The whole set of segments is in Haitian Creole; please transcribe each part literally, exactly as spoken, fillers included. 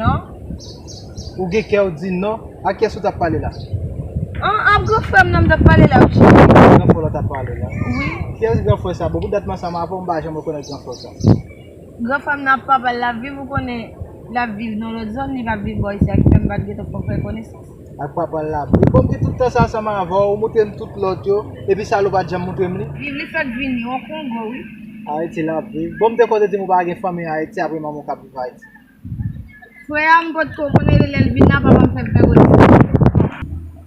Non. Ou gen kè w di non? A kiyès ou t ap pale la? An, a gran frè m nan m t ap pale la, wi, cheri. Gran frè w la t ap pale la? Wi. Kiyès gran frè sa? Bon, pou dat m ansanm avè w, m pa janm rekonèt gran frè w sa. Gran frè m nan ap papa l ap viv, ou konnen l ap viv nan lòt zòn, li p ap viv bò isi a, ki fè m pa t gentan fè konesans. Ak papa l ap viv. Bon, m gen tout tan sa ansanm avè w, ou montre m tout lòt yo, epi sa l ou pa t janm montre m li? Viv li fèk vini, on Kongo, wi. Ayiti l ap viv. Bon, m te konn di m ou pa gen fanmi Ayiti, apre manman w k ap viv Ayiti. Frè a, m potko konnen, lè l vin la, papa m fè m fè konesans.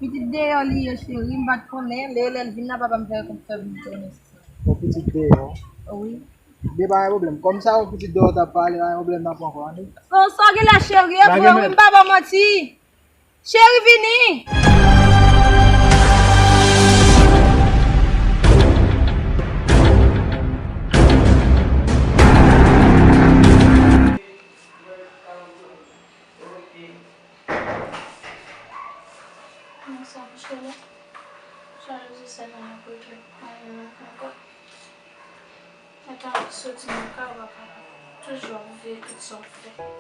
Pitit deyò li ye, cheri, m pa t konnen, lè, lè l vin la, papa m fè, fè m konesans. Yon pitit deyò? Wi. Ebyen, pa gen pwoblèm. Kòm sa yon pitit deyò t ap pale, pa gen pwoblèm, n ap pran kò, tande? Bon, sa w gen la, cheri, e vre, wi, m pa ba w manti. Cheri, vini! Nan sa bouch la, chaje sèl nan kote. Mwen menm ankò. Mwen ta anvi soti nan kay ou, papa. Toujou ap veye tout sa w fè.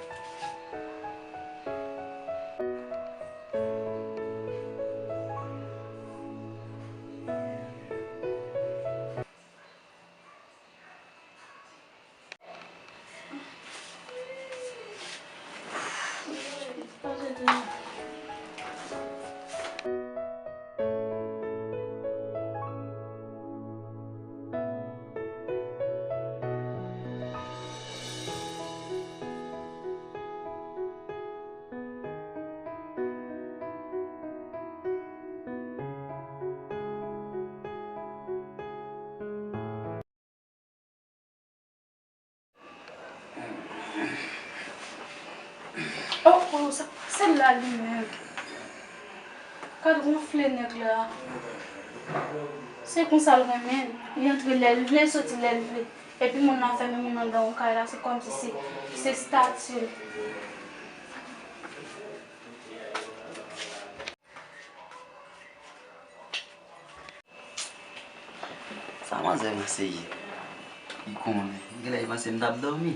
Oh, oh, sa k pase la li menm? Gad wonfle nèg la. Se konsa l renmen. Li antre lè l vle, soti lè l vle. Epi moun nan fèmen moun anndan yon kay la, se kòmsi se, se estati l. Sa manzè panse ye? Li konnen. Genlè li panse m t ap dòmi.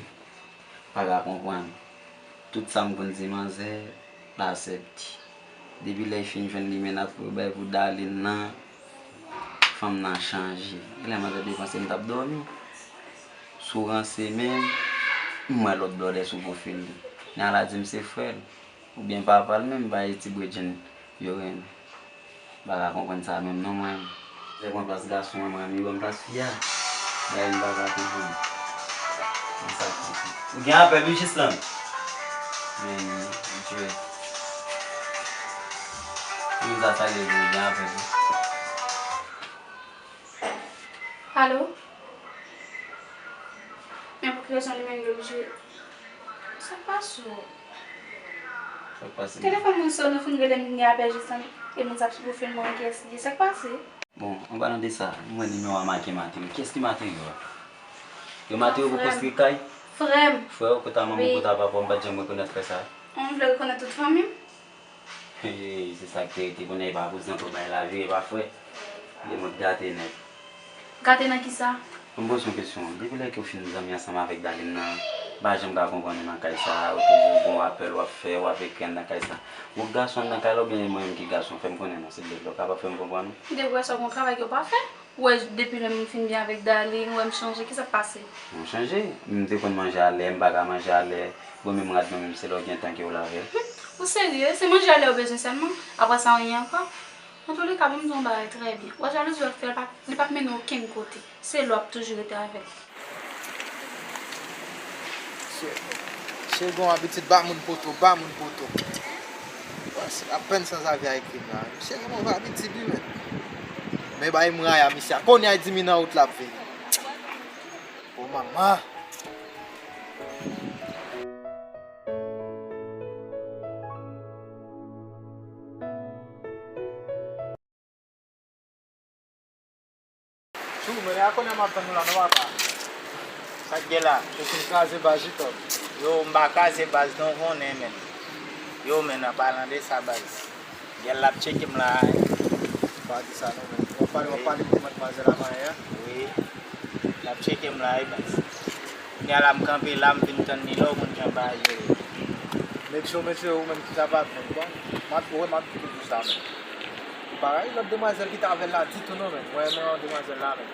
Pa ka konprann. Tout sa m konn di manzè, l aksepte. Depi lè l fin jwenn limena pou l bay pou Darline nan, fanm nan chanje. Genlè manzè te panse m t ap dòmi. Si w ranse menm, m wè lòt blòdè sou pwofil li. Nala di m se frè l. Oubyen papa l menm pa e ti bredjenn yo renmen. M pa ka konprann sa menm non mwen. Lè pran plas gason an, mwen menm li ban m plas fi a. Bagay m pa ka konprann. Mwen sa konprann. Ou gen apèl wi Jislan. Men Dye. Pou nou sa salye ou gen apèl wi. Alo? Men pou ki rezon li menm li oblije? Sa k pase w? Sa k pase? Telefòn mwen sone, fin rele m, gen apèl Jislan, e moun sa ki pwofil mwen, kiyès li ye? Sa k pase? Bon, an palan de sa, m wè nimewo a make Mateo. Kiyès ki Mateo a? Yo Mateo pou konstri kay? Frè m. Frè w, kòta manman w, kòta papa w, m pa t janm rekonèt frè sa. Ou vle rekonèt tout fanmi m? Hey, se sa k te rete kounye a, e pa kouzin ankò, bay lavi, e pa frè. Li mòd gate nèt. Gate nan kisa? Ban m poze yon kesyon. Depi lè ke w fin zanmi ansanm avèk Darline nan, m pa janm ka konprann ou nan kay sa a, ou toujou gon apèl w ap fè, w ap ekri anndan kay sa a. Ou gason anndan kay la oubyen e mwen menm ki gason? Fè m konnen non, silvouplè, ou kapab fè m konprann ou? M te kwè sa w gon travay ke w pa fè. Ou wè, depi lè m fin byen avèk Darline, ou wè m chanje, kisa k pase? Mwen chanje? M te konn manje alè, m pa ka manje alè. Bon, menm rad mwen menm, se lè w gen tan ke w lave l. Hum, ou serye? Se manje alè ou bezwen sèlman? Apre sa, anyen ankò? Antouleka, ban m di w yon bagay trè byen. Wè jalouzi w ap fè, li p ap, li p ap mennen w okenn kote. Se lè w ap toujou rete avè l. Misye, misye gen yon abitid ba moun poto, ba moun poto. Wè, se apèn Sanzave a ekri m la. Misye gen move abitid, wi, men. Men bay m raya, misye a. Kounye a, di m nan wout l ap vini. O manman. Tjou, men a konnen m ap tann ou la non papa. Sa k gen la? Ou fin kraze baz wi Tòg. Yo, m pa kraze baz non, konnen men. Yo, men an palan de sa baz. Gèl l ap tcheke m la. Pa di sa non men. W ap pale, w ap pale pou madmwazèl a mayen an? Wi. L ap tcheke m la wi baz. Kounye a la m kanpe la, m vin tann li la, w konn jan bagay yo ye. Metye, metye, ou menm ki sa pa menm, bon, m ap, ou wè, m ap toujou di w sa menm. Ou pa rayi lòt demwazèl ki t avè l la ditou non menm. Mwen renmen demwazèl la menm.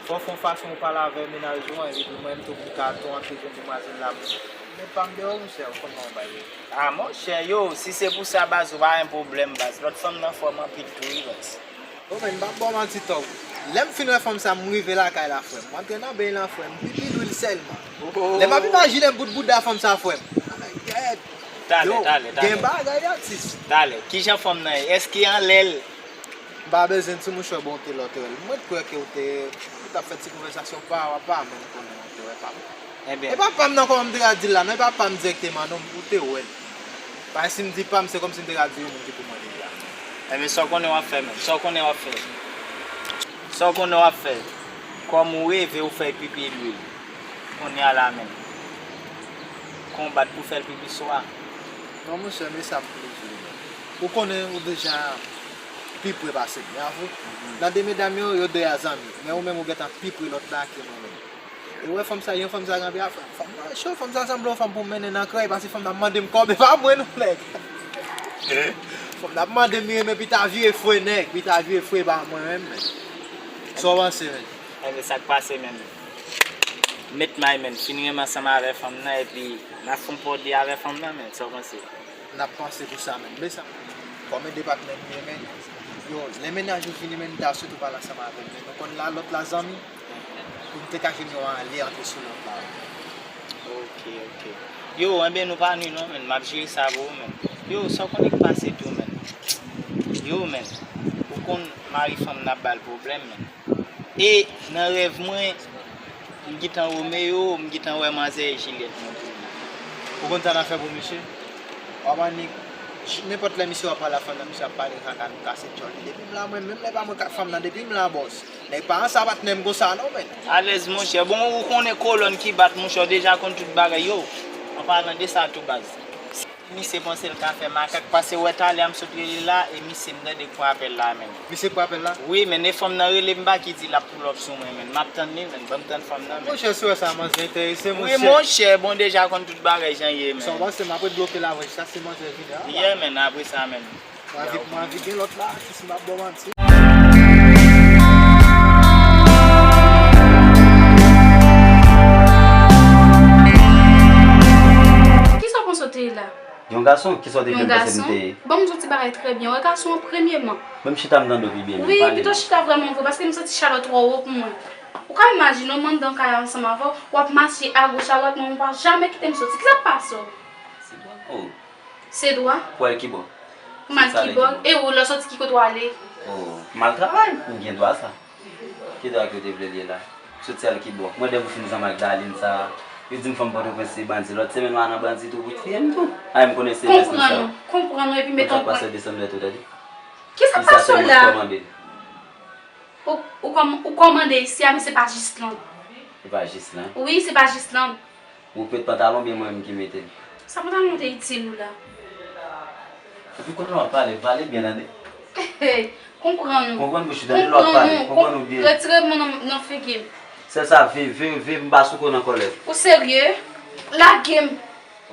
Fò w fè yon fason ou pale avè mennaj ou an, epi mwen menm tou pou m ka tou antre jwenn demwazèl la pou mwen. Met pa m deyò, monchè, ou konn kòman bagay yo ye. Ah, monchè, yo, si se pou sa, baz, ou pa gen pwoblèm, baz. Lòt fanm nan fò m anpil tou, wi, baz. Bon, men, m p ap ba w manti, Tòg. Lè m fin wè fanm sa, m rive lakay la, frè m. M antre nan beny lan, frè m. M pipi lwil sèlman. Lè m ap imajine m bout bouda fanm sa, frè m. Ay, gèt. Talè, talè, talè. Gen bagay, atis. Talè. Kijan fanm nan ye? Èske anlè l? M pa bezwen di, monchè, bon, w te lòtrèl. Mwen t kwè ke w te, ou t ap fè ti konvèsasyon pa w apa, men m konnen w te wè pa m. Ebyen. E pa pa m nan, kòman m te ka di l la non, e pa pa m dirèkteman non, ou te wè l. Paske si m di pa m, se kòmsi m te ka di yon moun ki pou mwen li la. Ebyen, sa w konnen w ap fè menm, sa w konnen w ap fè. Sa w konnen w ap fè. Kòm ou reve, ou fè pipi lwil. Kounye a la menm. Konbat pou fè l pipi swa. Non, monchè, men sa m plis vle menm. Ou konnen ou deja pi pre pase m, ya vre. Nan de medam yo, yo de a zanmi. Men ou menm, ou gentan pi pre lòt la ke mwen menm. E wè fanm sa, jan fanm sa kanpe a, fanm nan cho, fanm sa sanble yon fanm pou m mennen nan krèy, paske fanm nan ap mande m kòb, e pa mwen non, nèg. Fanm nan ap mande m, li renmen pita vire fre, nèg, pita vire fre, e pa mwen menm, men. Sa w panse, men? Ebyen, sa k pase, men? Met may, men. Fin renmen ansanm avè fanm nan, epi n ap fè yon pòde avè fanm nan, men. Sa w panse? N ap panse pou sa menm, men sa. Kòm e de patnè nou ye, men, yo, lè mennaj ou vini, men, n ta sitou pale ansanm avè l, men nou konn la lòt la zanmi, pou n te ka jwenn yon ale antre sou lòt la. Ok, ok. Yo, enben, nou pa nwi non, men, m ap jere sa pou ou, men. Yo, sa w konnen k pase tou, men. Yo, men, ou konn mari fanm nan ap ba l pwoblèm, men. E nan rèv mwen, m gentan Romeo, m gentan wè manzè Jilyèt nan tou. Ou konn sa n a fè pou misye? W ap annik, nenpòt lè misye w ap pale a fanm nan, misye ap pale kaka, nou kase djòl li. Depi m la, mwen menm lè pa mwen k ak fanm nan, depi m la, bòs. Nèg pa ansa patnè m konsa non, men. Alèz, monchè. Bon, ou konnen kolòn ki bat, monchè, w deja konn tout bagay yo. An palan de sa tou, baz. Misye panse l ka fè makak, paske wè talè a m sot rele la, e misye m tande k pran apèl la menm. Misye k pran apèl la? Wi, men e fanm nan rele m pa ki di l ap pull up sou mwen, men. M ap tann li, men. Ban m tann fanm nan, men. Monchè, si w wè sa, manzè enterese, monchè. Wi, monchè, bon, deja konn tout bagay jan ye, men. Sa w panse, m ap ret bloke la, vre, jiskaske manzè vini, a? Yeah, men, apre sa, men. Mwen anvi, mwen anvi gen lòt la, si m ap ba w manti. Kisa w panse w te ye la? Yon gason, kisa w te vle m panse m te ye? Ban m di w ti bagay trè byen. Wè gason an premyeman. Menm chita m tande w pi byen menm. Wi, pito chita vrèman vre, paske m santi chalè w twò wo pou mwen. Ou ka imajine w m anndan kay ansanm avè w, w ap mache agoch adwat, men ou pa jamè kite m soti. Kisa k pase w? Se dwòg. Oh. Se dwa? Pou al kibò? M al kibò? E ou, lè w soti, ki kote w ale? Oh, m al travay, m gen dwa sa. Ki dwa ke w te vle l ye la? Soti al kibò? Mwen, depi w fin zanmi ak Darline sa, yo di m fanm Pòtoprens se bandi. Lòt semèn, w al nan bandi tou pou triye m tou. Ay, m konnen se mès nou sa. Konprann ou, konprann ou, epi mete yon pwen. Sa k pase desann lè tou, tande? Kisa k pase w la? Ou, ou kòm-, ou kòmande isi a, men se pa Jisland. Se pa Jisland? Wi, se pa Jisland. Ou k met pantalon oubyen mwen menm ki mete l? Sa pantalon te itil ou la? Epi kote w ap pale, pale byen tande. Konprann ou. Konprann bouch ou tande, lè w ap pale, konprann ou byen. Retire men w nan, nan figi m. Sèl sa, veye, veye, veye m pa sou kou nan kòlèt. Ou serye? Lage m.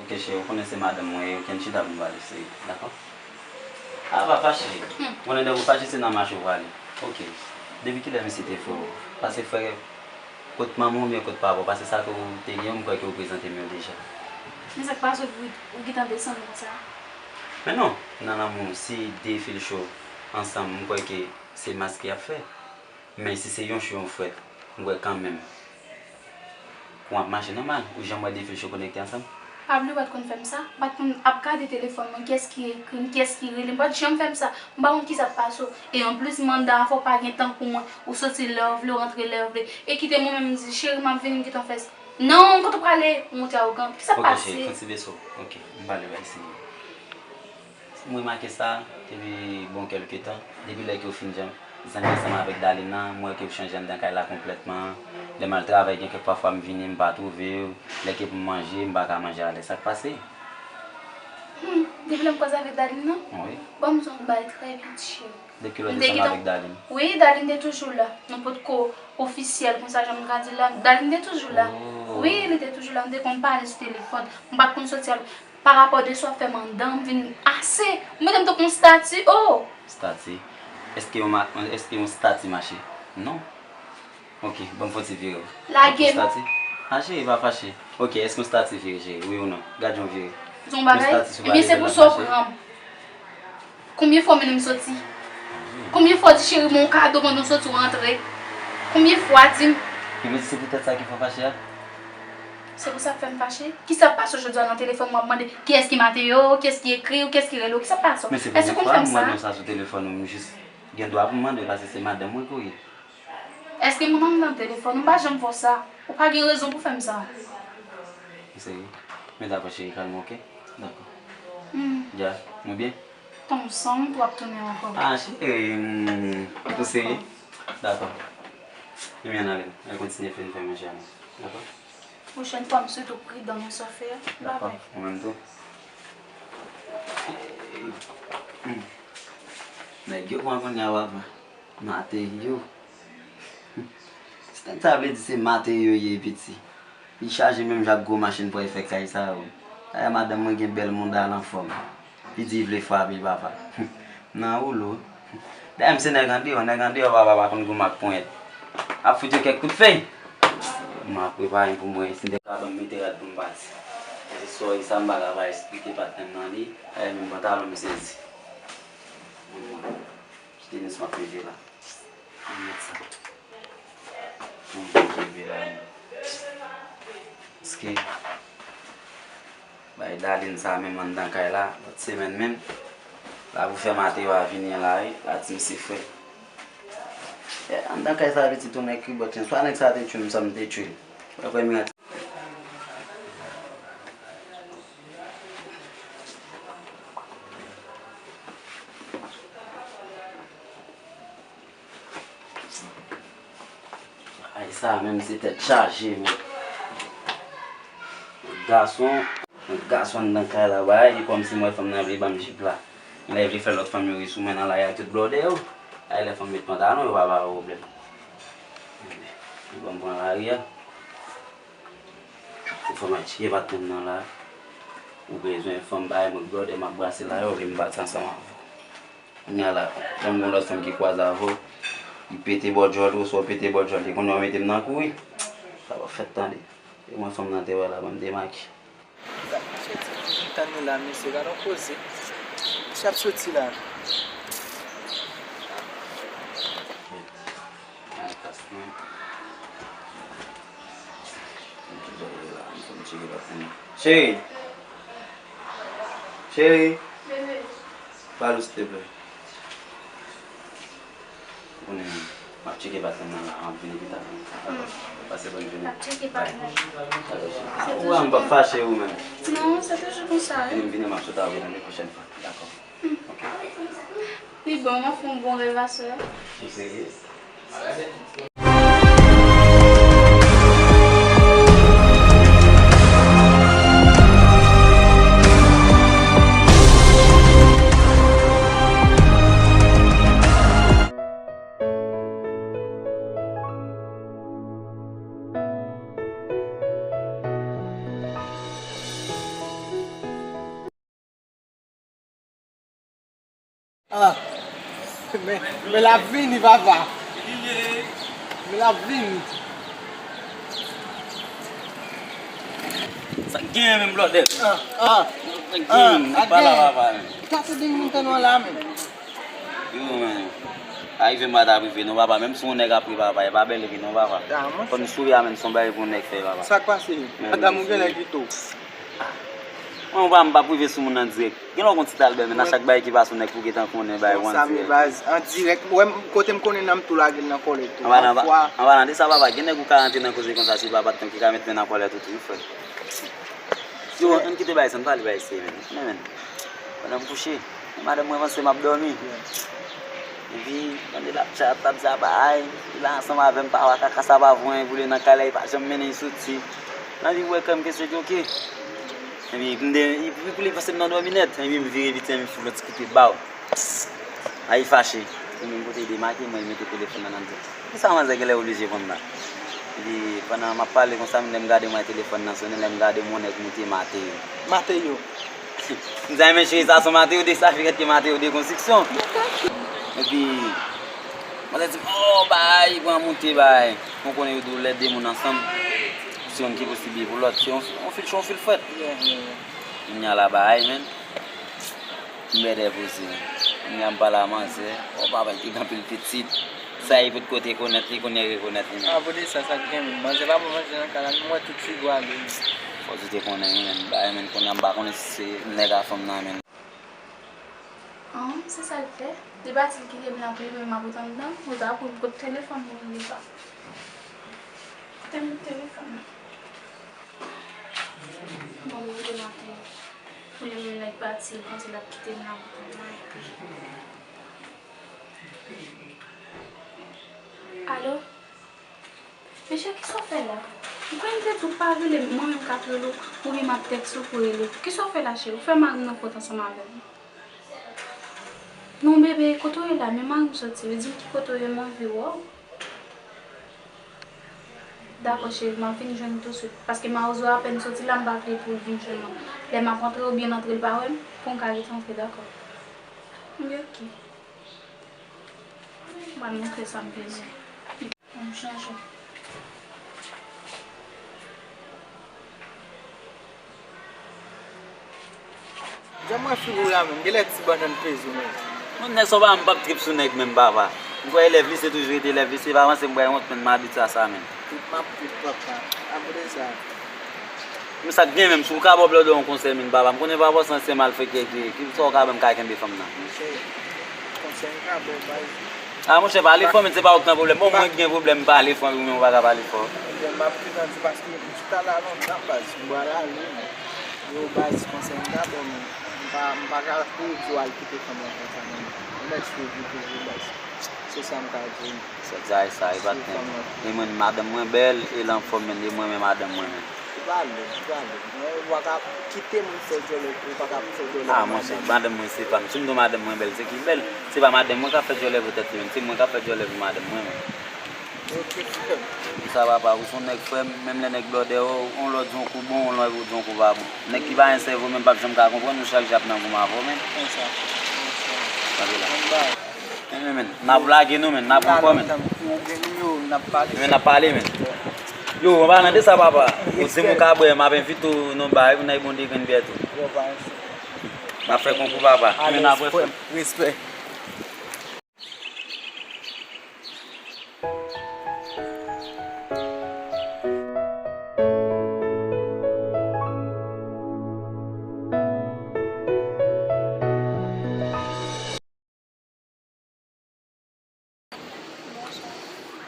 Ok cheri, ou konnen se madanm mwen ye, ok, n chita pou n pale serye, dakò? A pa fache. Ou konnen lè ou fache se nan mache ou prale. Ok. Depi kilè misye te fè w? Pase frè, kot manman w oubyen kot papa w, paske sa ke w te gen yo, m kwè ke w prezante m yo deja. Men sa k pase w, ou gentan desann konsa? Men non, nan lanmou, si de fil cho ansanm, m kwè ke se maske y ap fè. Men si se yon cho, yon frèt, m kwè kanmenm ke w ap mache nòmal. Ou janm wè de fil cho konekte ansanm? Pablo pa t konn fè m sa. M pa t konn ap gade telefòn mwen, kiyès ki ekri m, kiyès ki rele m. Pa t janm fè m sa. M pa konn kisa k pase w. E anplis, manda a fò w pa gen tan pou mwen. Ou soti lè w vle, w rantre lè w vle. E kite mwen menm, m di, cheri, m ap vini, m gentan fè sa. Non, kote w prale? Ou montre awogan. Kisa k pase? Ok, cheri, pran ti beso. Ok, m pale bay seri. M remake sa depi bon kèlke tan. Depi lè ke w fin jan-, zanmi ansanm avèk Darline nan, m wè ke w chanje anndan kay la konplètman. Lè m al travay, gen kèk pafwa m vini, m pa twouve w. Lè ke pou m manje, m pa ka manje alèz. Sa k pase? Hmm, depi lè m kwaze avèk Darline nan? Wi. Ban m di w yon bagay trè byen, cheri. Depi lè w te ansanm avèk Darline? Wi, Darline te toujou la. Nou potko ofisyèl konsa, jan m ka di la. Darline te toujou la. Oh. Wi, li te toujou la. M te konn pale sou telefòn. M pa t konn soti al Pa rapò de sa w ap fè m anndan, m vin ase. Ou mete m tankou yon stati, oh! Stati? Èske yon ma-, èske yon stati mache? Non. Ok, ban m fè yon ti vire. Lage m. Yon stati? Ah, cheri, pa fache. Ok, èske yon stati vire, cheri? Wi ou non? Gad jan w vire. Yon bagay? Yon stati sou pale, ebyen, se pou sa w pran m. Konbyen fwa w mennen m soti? Konbyen fwa w di cheri m yon kado pandan w soti w rantre? Konbyen fwa di m? Ebyen, se poutèt sa ki fè w fache a? Se pou sa k fè m fache? Kisa k pase w jodi a nan telefòn w ap mande kiyès ki Mateo, kiyès ki ekri w, kiyès ki rele w? Kisa k pase w? Èske w konn fè m sa? Men se premye fwa m wè non sa sou telefòn ou, m jis gen dwa pou m mande w paske se madanm mwen ke w ye. Èske moun nan nan telefòn ou pa janm fè w sa? Ou pa gen rezon pou fè m sa. Ou serye? Men dakò cheri, kalme w, ok? Dakò. Hmm. Dja, nou byen? Ton san m tou ap tounen ankò. Ah, cheri, hmm, ou serye? Dakò. Ebyen, ann ale, al kontinye fè n fè manje a nou. Dakò? Pwochèn fwa, m swete w pridan nan sa w fè a. Dakò, ou menm tou. Hmm. Nèg yo pran kounye a, papa. Mateo. Si nèg sa vle di se Mateo ye piti. Li chaje menm jan ak gwo machin pou al fè kay sa yo. Dayè madanm mwen gen bèl mouda l anfòm. Li di li vle frape papa. Nan woulo. Dayè m se nèg andeyò, nèg andeyò papa pa konn goumen ak ponyèt. Ap fout yo kèk kout fèy. M ap prepare m pou mwen, si m te ka ban m mete rad pou m pati. Se sòri sa m pa ka pa esplike patnè m nan li. Dayè menm pantalon m sezi. Kite nou sa ap leve la. Ann met sa. Ann met leve la. Paske bay Dalin sa menm anndan kay la, lòt semèn menm, la pou fè Mateo a vini la wi, la di m se frè. Eh, anndan kay sa pitit ou nèg ki bòt chen, swa nèg sa te tchwe m, swa m te tchwe l. Wè frè m. Ay, sa menm se tèt chaje, men. Gason, gason anndan kay la, bay, e kòmsi m wè fanm nan vle ban m jip la. Lè vle fè lòt fanm yo ri sou mwen nan lari ak tout blòdè yo. Ay, lè fanm met pantalon, yo pa ba yo pwoblèm. Li ban m pran lari a. Ou fè m atire patnè m nan la. Ou bezwen fanm bay mwen blòdè m ap brase la yo, vle m pati ansanm avè w. Kounye a la, janm gon lòt fanm ki kwaze avè w, li pete bò djòl ou, oswa w pete bò djòl li, kounye a w mete m nan kouri. Sa p ap fèt tande. E mwen fanm nan te wè la, ban m demake. Mesye ti moun tann nou la, mesye, gade yon koze. Mesye ap soti la. Cheri! Cheri! Bebe. Pale w, silteplè. Ou konnen, m ap tcheke patnè m nan la, m ap vini pita. Dakò. Pase bòn jounen. M ap tcheke patnè m. Dakò, cheri. Ou wè m p ap fache ou menm. Non, se toujou konsa wi. Vini, vini, m ap sot avè w nan de pwochèn fwa. Dakò. Li bon, m ap fè yon bon rèv aswè. Ou serye? Ah, men, men l ap vini, papa. Men l ap vini. Sa k genyen menm, blòdè? Ah, ah. Sa k genyen menm? Nou pa la, papa, menm. Gate de moun tann w la, menm. Yo, menm. Arive m pa ta prive, non, papa. Menm si yon nèg ap ri, papa, e pa bèl ri, non, papa. Fò n souri a, menm si yon bagay pou yon nèg fè, papa. Sa k pase? Madanm ou genlè kite w. Mwen, m pa, m pa prive sou moun an dirèk. Gen lè w gon ti talbè, men a chak bagay ki pase, yon nèg pou gentan konnen bagay ou an dirèk. Konsa, men baz, an dirèk. Ou wè, kote m konnen nan m tou lage l nan kòlèt tou. Anpalan, anpalan de sa, papa, gen nèg ou ka rantre nan koze konsa, se pa patnè w ki ka met men nan kòlèt ou tou, wi, frè. Yo, ann kite bagay sa, ann pale bagay serye, men. Men, men. Pandan m kouche, men madanm mwen panse m ap dòmi. Epi, tande l ap tchat, l ap di, "A, bay, li la ansanm avè m, pa wè kaka sa pa voye boule nan kay la, li pa janm mennen l soti." Nan li wè kè m kesyon di, "Oke." Epi, m de, epi pou li panse m nan dòmi nèt, epi m vire vit, epi m fout lòt ti kout pye ba w. Ay fache. Li menm kote li demake, mwen, li mete telefòn nan nan di, "Kisa manzè genlè oblije konn la?" Epi pandan m ap pale konsa, menm lè m gade m wè telefòn nan sonnen, lè m gade m wè yon nèg moute Mateo. Mateo. M di, men cheri, sa se yon Mateo de, sa figure ke Mateo de konstriksyon. Epi manzè di m, oh, bay, pran moute, bay. Ou konnen yo di w lè de moun ansanm, se youn ki posib pou lòt. Se yon, yon fil cho, yon fil frèt. Kounye a la, bay, men. M bèdè poze. Kounye a m pale a manzè. Oh, papa, li te gen anpil pitit. Sa li potko te konèt, li kounye a rekonèt li menm. Apre de sa, sa k gen menm? Manzè pa pran manje nan kay la, m wè tout figo ale. Fò di te konnen wi, menm. Bagay menm, kounye a m pa konnen si se nèg a fanm nan menm. An, se sa l fè. Li pati l kite m la pou li menm ap ret anndan. Ou ta pou l pot telefòn mwen li pa. Kote m telefòn nan? Bon, mwen te maten. Pou li menm nèg pati, l panse l ap kite m la pou kont mwen epi. Alo? Mesye, kisa w fè la? Ou kwè m te di w pa rele m, mwen menm k ap rele w, oubyen m ap tèkse w pou rele w. Kisa w fè la, cheri? Ou fè mari m nan kont ansanm avè m. Non, bebe, kote w ye la? Men mari m soti, wi, di m ki kote w ye, m anvi wè w. Dakò, cheri, m ap vin jwenn ou touswit. Paske Mawozo apèn soti la, m pa vle pou l vin jwenn mwen. Lè m ap antre oubyen l antre, l pa wè m, pou m ka ret antre, dakò? Wi, oke. M pral montre sa m bezwen. Bon, m chanje. Jan mwen figure a menm, genlè ti bannann peze w menm. Mwen nèg sa w pa, m p ap trip sou nèg menm, papa. M kwè elèv lise toujou rete elèv lise, pa panse m pral wont menm, m abitye a sa menm. Trip m ap trip, papa. Apre sa. Men sa k gen menm, si w ka ba w blòdè yon konsèy menm, papa, m konnen papa w se ansyen malfektè ki ye. Ki sa w ka ban m ka kenbe fanm nan? Monchè, konsèy m ka ba w, baz. A, monchè, pale fò, men se pa ou k nan pwoblèm. Bon, mwen ki gen pwoblèm, pale fò, ou menm ou pa ka pale fò. Ebyen, m ap gentan di paske m chita la lontan, baz. M pral ale, men. Yo, baz, konsèy m ka ba w, men. M pa, m pa ka pou di w al kite fanm nan konsa, men. Ou mèt swiv li toujou, baz. Se sa m ka di w. Sèt zay sa, e pa t gen. E mwen, madanm mwen bèl, e l anfòm, men, e mwen, men madanm mwen, men. Ou pale, ou pale. Mwen, ou pa ka kite moun fè djòlè pou ou, pa ka fè djòlè pou madanm. A, monchè, madanm mwen, se pa m. Si m di w madanm mwen bèl, se ki bèl? Se pa madanm mwen k ap fè djòlè pou tèt li, men. Se mwen k ap fè djòlè pou madanm mwen, men. Ok, frè m. Sa papa, ou se yon nèg frè m, menm lè nèg blòdè w, yon lè w di yon kou bon, yon lè w di yon kou pa bon. Nèg ki pa gen sèvo menm p ap janm ka konprann ou, chak jou ap nan goumen avè w menm. Konsa. Kanpe la. Bon bagay. Men, men, men, n ap lage nou, men, n ap ankò, men. Ou gen nimewo m, n ap pale. Men, n ap pale, men. Yo, an palan de sa, papa. Ou di m ou ka bwè, m ap envite w nan yon bagay, pou n al bon de grenn byè tou. Yo, pa ensi. M ap fè konkou, papa. Men, n ap wè frè m. Respè.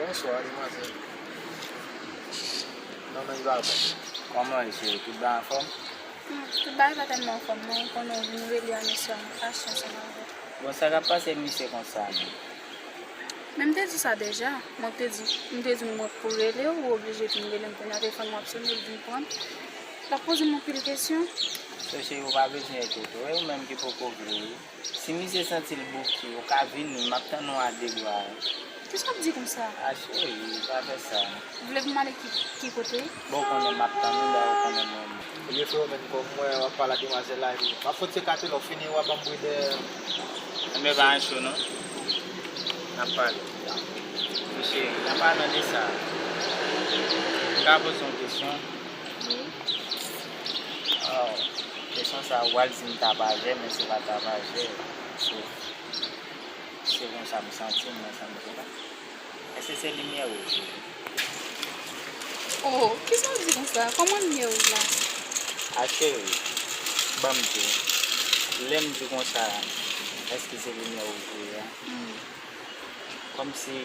Bonswa, demwazèl. Non, non, li pa bon. Kòman w ye, cheri? Tout bagay anfòm? Hmm, tout bagay pa tèlman anfòm, non. Ou konnen w vin rele a mesye a, m fache ansanm avè w. Bon, sa k ap pase misye konsa, menm? Men m te di w sa deja. Mwen te di, m te di w mwen pou rele w, ou oblije vin rele m kounye a, telefòn mwen ap sone, ou vin pran l. L ap poze m anpil kesyon. So, cheri, ou pa bezwen enkyete w, e ou menm ki poko vle, wi. Si misye santi l bouke, ou ka vini, m ap tann ou a de bra. Kisa w ap di konsa? A, cheri, pa fè sa. Ou vle pou m ale ki, ki kote? Bon, ou konnen m ap tann ou, lè ou konnen mwen. Ebyen, frè, ou menm kòm mwen, w ap pale ak demwazèl la, epi m ap fout se katoulo, fini, w ap ban m bri dèyè. Enben, pa ancho, non. N ap pale. Wi, cheri, an palan de sa, m ka poze w yon kesyon? Wi. Oh, kesyon sa, ou pral di m tapajè, men se pa tapajè. So, se konsa m santi m nan sa m di la. Èske se limyè wouj ou ye? Oh, kisa w di konsa? Kòman limyè wouj la? A cheri, ban m di w. Lè m di konsa, èske se limyè wouj ou ye a? Hmm. Kòmsi,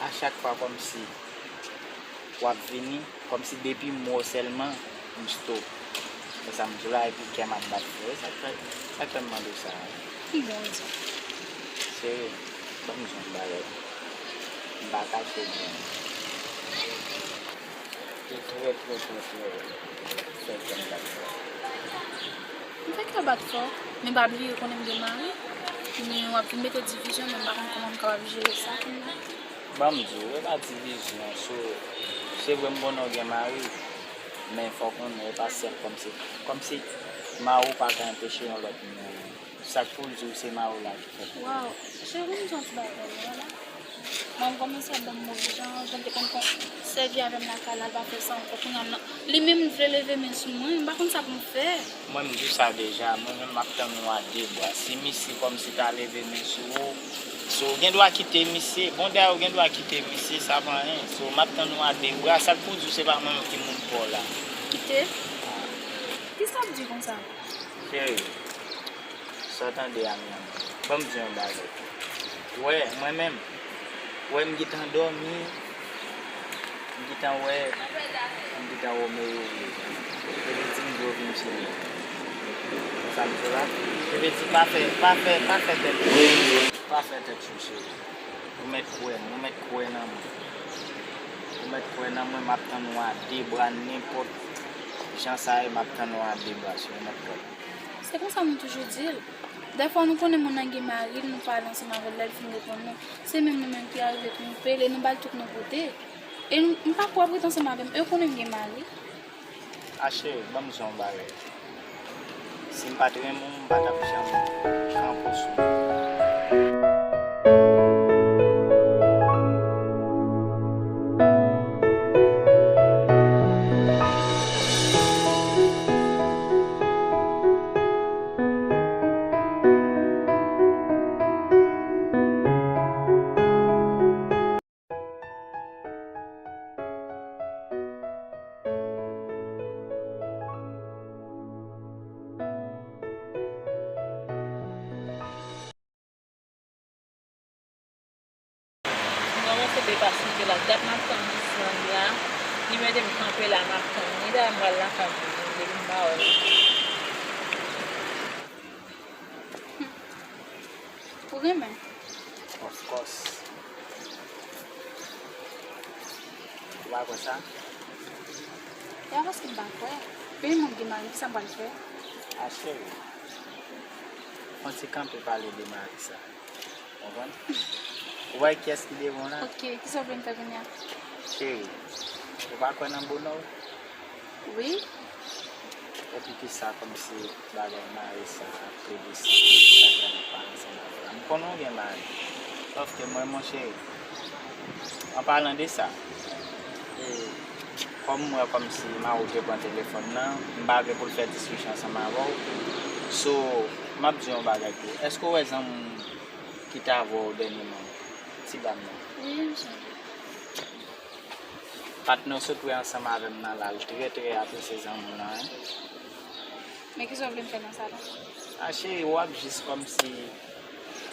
a chak fwa, kòmsi, w ap vini, kòmsi depi m wè w sèlman, m stop. Se sa m di w la, epi kè m ap bat fò. Sa k fè, sa k fè m mande w sa a. Ki bon rezon? Serye, ban m di w yon bagay. M pa kache byen. Ou trè, trè, trè, trè fè kè m bat fò. M fè kè w bat fò, men pa bliye, ou konnen m gen mari. Men w ap vin mete divizyon, men m pa konn kòman m kapab jere sa kounye a. Ban m di w, e pa divizyon, so, se vre m konnen w gen mari, men fò w konnen e pa sèl kòmsi, kòmsi mari w pa ka anpeche yon lòt moun. Sa k pou l di w se mari w la ki fè l. Waw, cheri, m di yon ti bagay, wè la. Mwen, m kòmanse ap ban m move jan, jan l te konn kon, sèvi avè m lakay la, l pa fè sa ankò, kounye a m nan. Li menm vle leve men sou mwen, m pa konn sa pou m fè. Mwen, m di w sa deja, mwen menm, m ap tann ou a de bra. Si misye kòmsi ta leve men sou ou, so, ou gen dwa kite misye, bon, dayè, ou gen dwa kite misye, sa pa anyen. So, m ap tann ou a de bra, sa k pou di w se pa mwen menm ki moun pa w la. Kite? Kisa w ap di konsa? Cheri, sa w tande a, mi amor? Ban m di w yon bagay. Wè, mwen menm, wè, m gentan dòmi, m gentan wè, m gentan wè Romeo vle. Epi di m di w vin cheri. Sa m di w la? Epi di pa fè, pa fè, pa fè tèt, pa fè tèt cho, cheri. Ou mèt kwè m, ou mèt kwè nan mwen. Ou mèt kwè nan mwen, m ap tann ou a de bra nenpòt jan sa ye, m ap tann ou a de bra, cheri, ou mèt kwè. Se konsa nou toujou di l. Dèfwa nou konnen moun nan gen mari l, nou pale ansanm avè l, lè l fin reponn nou, se menm nou menm ki arive twonpe l e nou ba l tout nou pote. E m, m pa kwè w ap ret ansanm avè m, e w konnen m gen mari. A cheri, ban m di w yon bagay. Si m pa t renmen w, m pa t ap janm kanpe w sou. Mwen, mwen se depas mete la. Dat m ap tann Sandra. Li mete m kanpe la, m ap tann li. Dayè, m pral lakay mwen. Depi m pa wè l. Ou renmen? Of course. Ou pa kwè sa? E a paske m pa kwè. Peyi moun gen mari, kisa m pral fè? A cheri, fon ti kanpe pale de mari sa. Konprann? Ou wè kiyès ki devan w la? Ok, kisa w vle m fè kounye a? Cheri, ou pa kwè nan bonè w? Wi. Epi kisa kòmsi bagay mari sa ap plede site sa fè nou pa ansanm avè l? M konnen w gen mari. Sòf ke mwen, monchè, an palan de sa, e, kòm m wè kòmsi mari w te pran telefòn nan, m pa vle pou l fè diskisyon ansanm avè w. So, m ap di yon bagay tou. Èske w wè zanmi w ki t avè w dènyèman? Ti dam nan. Wi, m sonje. Patnè w sot wè ansanm avè m nan la, l trè, trè apresye zanmi w lan, wi. Men kisa w vle m fè nan sa la? A cheri, w ap jis kòmsi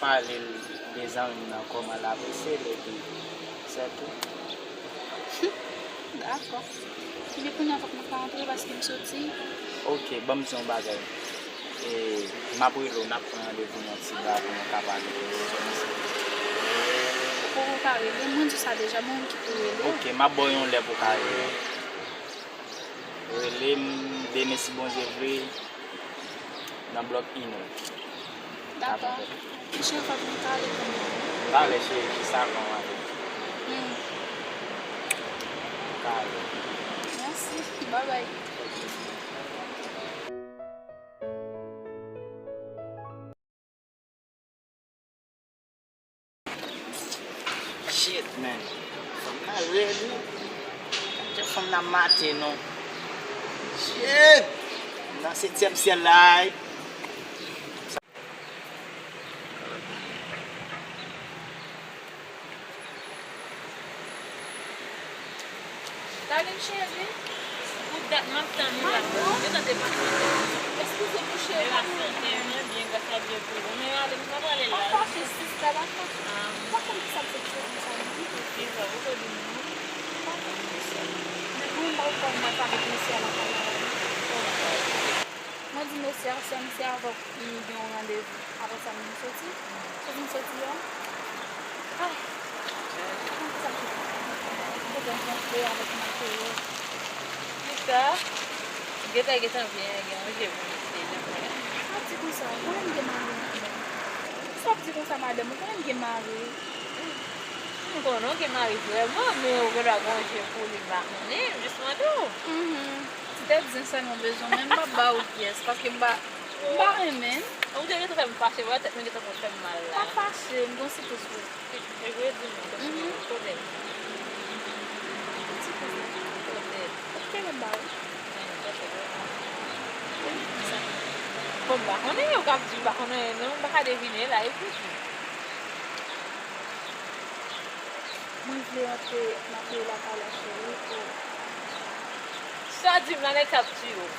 pale l de zanmi m nan, kòman l apresye l, epi sètou. Dakò. Men kounye a fòk mwen ka antre paske m soti. Ok, ban m di yon bagay. E, m ap rele w, n ap pran randevou nan ti ba pou nou ka pale. Ou poko ka rele m, mwen di w sa deja, mwen menm ki pou rele w. Ok, m ap ba w yon lè pou w ka rele. Rele m demen si Bondye vle, nan blòk inè. Dakò. Dakò. Monchè, fòk nou ka ale kounye a. Talè, cheri, jis avan w ale. Hmm. Ka ale. Mèsi. Babay. Shit, man. Fanm nan rèd, wi. Gad jan fanm nan mate nou. Shit! Nan setyèm syèl la, wi. Darling cheri, pou dat m ap tann ou la. Yo tande pa. Eskize m wi cheri. Lasante, mwen byen, gras a Dye pou ou. Men ale, m pa prale la. Pa fache sista, pa fache. Ah. M pa konn kisa m fè ti moun sa non. Kisa ou te di m non? M pa konn mesye. Men mwen m pa konn mwen pa met mesye a lakay la. Mwen di mesye a, se misye avè w m gen yon randevou. Apre sa, m vin soti. Soti m soti a. Ay. Mwen sa ki pwoblèm kontre avèk Mateo. Chita. Gentan, gentan byen, gen yon je pou misye, jan mwen. Sa w ap di konsa? Ou konnen m gen mari, madanm. Sa w ap di konsa, madanm? Ou konnen m gen mari. M konnen w gen mari vrèman, men ou gen dwa gen yon je pou li, m pa konnen, m jis mande w. Mhm. Ti tèt zen sèlman bezwen, men m p ap ba ou pyès, paske m pa, m pa renmen. Ou te gentan fè m fache, wè tèt mwen gentan konn fè m mal la. Pa fache, m gon sikous vre. E vre di m, kote l? Kote l? Ti koze. Kote l? Kote l ba ou? Bon, m pa konnen, ou ka ap di m pa konnen, non, m pa ka devine la, epi tou. Mwen vle antre nan peyi lakay la, cheri, pou. Sa w di m la, nèg sa ap tiye w.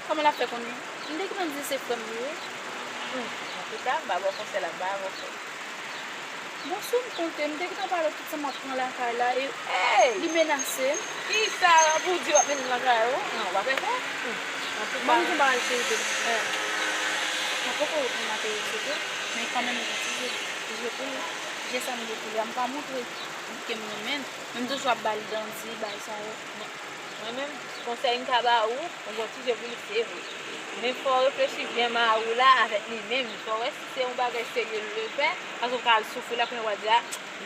Kòman l ap fè konnen? M te gentan di se frè m li ye. Hmm, antouka, m pa ba w konsèy la, m pa avè w fè. Bon, si w konte, m te gentan pale tout sa m ap pran lakay la, e li menase m. Kisa pou w di w ap mennen lakay ou? Non, w pa fè sa? Hmm, antouka. Bon, m di w bagay, cheri, tande. Eh. Mwen poko reponn Mateo, se vre, men kanmenm, m gen ti je, ti je pou li. Je sa m gen pou li a, m pa montre ke m renmen l, men m toujou ap ba l dandi, bagay sa yo. Non. Mwen menm, konsèy m ka ba ou, ou gon ti je pou li, se vre. Men fò w reflechi byen mari w la avèk li menm. Fò w wè si se yon bagay serye l vle fè, paske w ka al soufri la, kounye a w a di, a,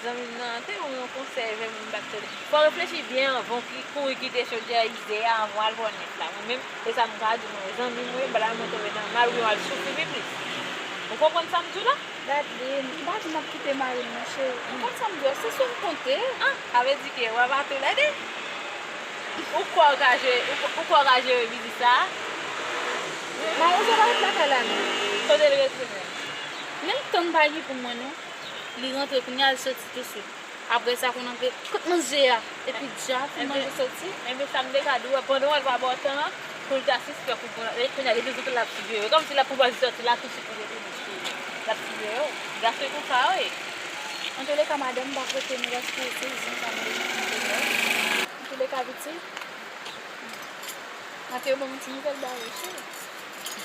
zanmi m nan te ban m yon konsèy, men m pa t tande. Fò w reflechi byen anvan w ki-, kouri kite chodyè ize a, anvan w al pran nèf la. Mwen menm, se sa m ka di, mwen, zanmi m, wi, m pa ta renmen w tonbe nan mal, oubyen w al soufri pi plis. Ou konprann sa m di w la? Gade, m pa janm ap kite mari m, non, cheri. Ou konn sa m di w, se sou m konte. Ah, sa vle di ke w ap atò lè de. Ou kwè w ka jere, ou, ou kwè w ka jere biznis sa a? Mawozo pa ret lakay la, non. Kote l rete menm? Menm tan pa gen pou mwen, non. Li rantre kounye a, li soti touswit. Apre sa, konn antre kot manje a. Epi dja fin manje soti. Enben, sa m te ka di w, pandan w al pa bò tan an, pou l ta sispèk ou pran, e kounye a, li di tout l ap siveye w. Kòmsi l ap pwopòze sòti la, tousuit pou retounen sou li. L ap siveye w. Gason konsa, wi. Antouleka, madanm, m p ap rete non, paske se zen sa m bezwen antouleka. Antouleka, pitit. Mateo ban m yon ti nouvèl ba ou, cheri.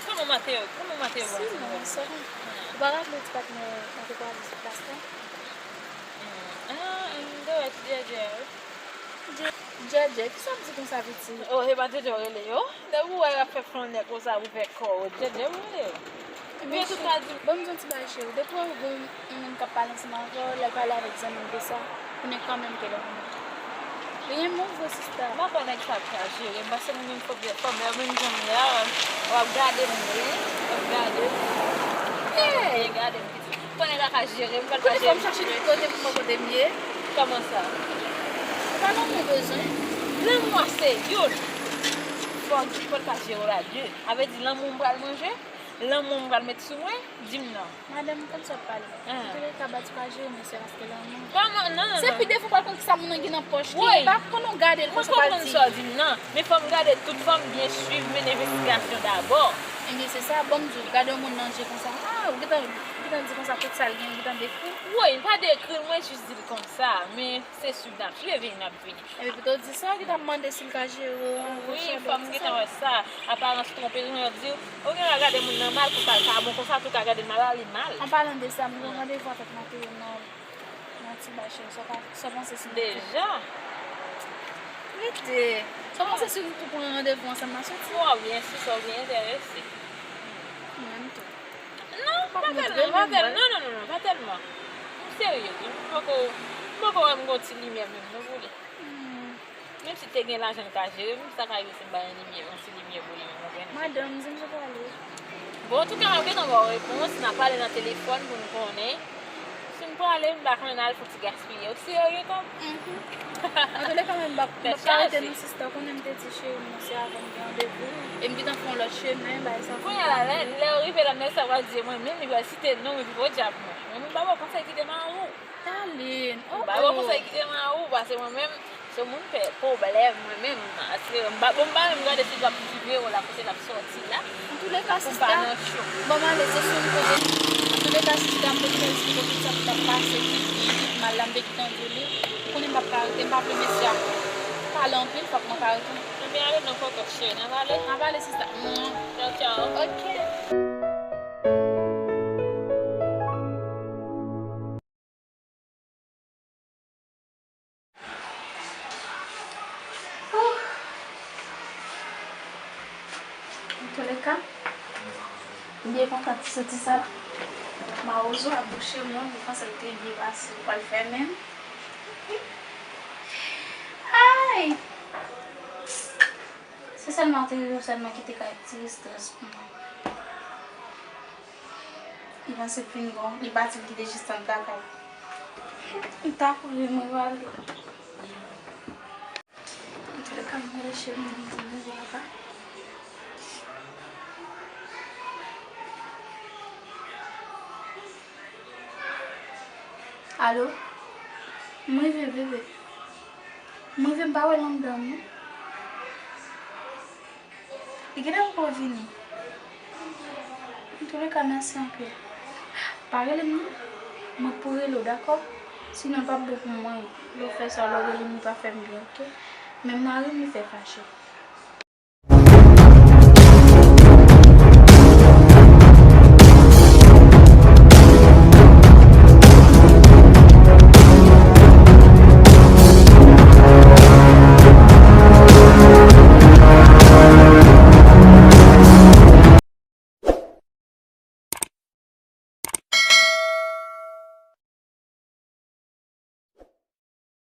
Kòman Mateo? Kòman Mateo ban w ti nouvèl? Sinon, sè m, ou pa raple ti patnè Mateo pa vin sou plas la? Hmm. Ah, m te wè ti Djèdjè, wi. Djè-, Djèdjè, kisa w ap di konsa, pitit? Oh, se pa Djèdjè w rele yo? Depi w wè y ap fè flannè konsa pou fè kò w, Djèdjè w rele yo. Ebyen, cheri, ban m di yon ti bagay, cheri. Depi w wè w gon yon moun k ap pale ansanm avè w, lè l pale avèk zanmi l de sa, konnen kanmenm ke l renmen w. Li renmen w vre, sista. M pa kwè nèg sa ap ka jere m, paske mwen menm fòk gen fanm, lè menm jan m ye a, w ap gade m byen, w ap gade m. Hey! Byen gade m. Konnen l pa ka jere m, pa l ka jere m. Kote fò m chache tout kote pou m wè kote m ye. Kòman sa? Se pa lanmou w bezwen. Lanmou a se youn. Fò w di fò l ka jere w a de. Sa vle di lanmou m pral manje, lanmou m pral met sou mwen, di m non. Madanm, ou konn sa w ap pale. Ah. Antouleka, Bati pa jere mesye paske lanmou. Kòman? Non, non, non. Se pi defo w pral konn kisa moun nan gen nan pòch li. Wi. Pa konn ou gade l konsa w pral di. Mwen konprann sa w di m nan, men fò m gade tout, fò m byen swiv, mennen envestigasyon dabò. Ebyen, se sa, ban m di w, gade yon moun nan je konsa. Ah, ou gentan Ou gentan di konsa tout sa l gen, ou gentan dekri l? Wi, m pa dekri l, mwen jis di l konsa, men se swiv n ap swiv epi n ap vini. Epi pito w di sa, ou gentan mande si l ka jere w an. Wi, fò m gentan wè sa. Aparans twonpe, jan yo di, ou gen dwa gade moun nan mal pou sa l ka bon konsa, tou ka gade l mal la, li mal. An palan de sa, m gen yon randevou avèk Mateo nan, nan ti ba cheri, sa w ka, sa w panse si nou tou? Deja? Rete. Sa w panse si nou tou pran randevou ansanm, n a soti? Wi, byen si, sa w byen enterese. Mwen menm tou. Non, pa tèlman, pa tèlman. Non, non, non, non, pa tèlman. M serye wi. M poko, m poko wè m gon ti limyè menm non pou li. Hmm. Menm si te gen lajan l ka jere m, sa ka rive si m pa gen limyè, yon ti limyè pou li menm, ou konprann? Madanm, di m sou pale. Bon, antouka, m ap gentan ba w repons, n a pale nan telefòn pou n konnen. Si m prale, m pa konnen n al fouti gaspiye. Ou serye, Tom? Mhm. Antouleka, men m p ap, m p ap ka rete non, sista. Ou konnen m te di cheri m, non, se avan m gen randevou. E m gentan fè yon lòt chemen, bagay sa. Kounye a la, lè, lè w rive la, nèg sa pral di mwen menm, li pral site non m epi podyab mwen. Mwen menm, m pa ba w konsèy kite mari w. Talin, oh, oh. M pa ba w konsèy kite mari w, paske mwen menm, se moun fè pwoblèm, mwen menm. Paske m pa, bon, m pa menm gade si l ap siveye w la, kote l ap sòti la. Antouleka, sista, bon, m ale, se sou m kote. Antouleka, sista, m te gentan eksplike w tout sa ki t ap pase, ki byen, ki mal la, m te gentan di w li. Ou konnen m p ap ka rete, m pa vle mesye a pale anpil, fòk mwen ka rete. Ebyen, ale non, kòkòt cheri, n ap ale? N ap ale, sista. Mwen. Tchaw, tchaw. Ok. Antouleka, m byen kontan ti soti sa. Mawozo ap bouche mwen, mwen panse l te byen pase, ou pral fèmen l. Ay! Se sèlman te rive sèlman ki te ka ti estrès pou mwen. Li panse fin bon, li pati, li kite jis tann lakay. M ta kouri, mwen prale. Antoulèka, m rele cheri m, m di nou papa. Alo? M rive, bebe. M rive, m pa wè l anndan, non. Li gentan poko vini. Antoulèka, mèsi anpil. Pa rele m, non. Mwen pou rele w, dakò? Sinon, l p ap bon pou mwen. Lè w fè sa, lè w rele m, li pa fè m byen, oke? Men mari m, li fè fache.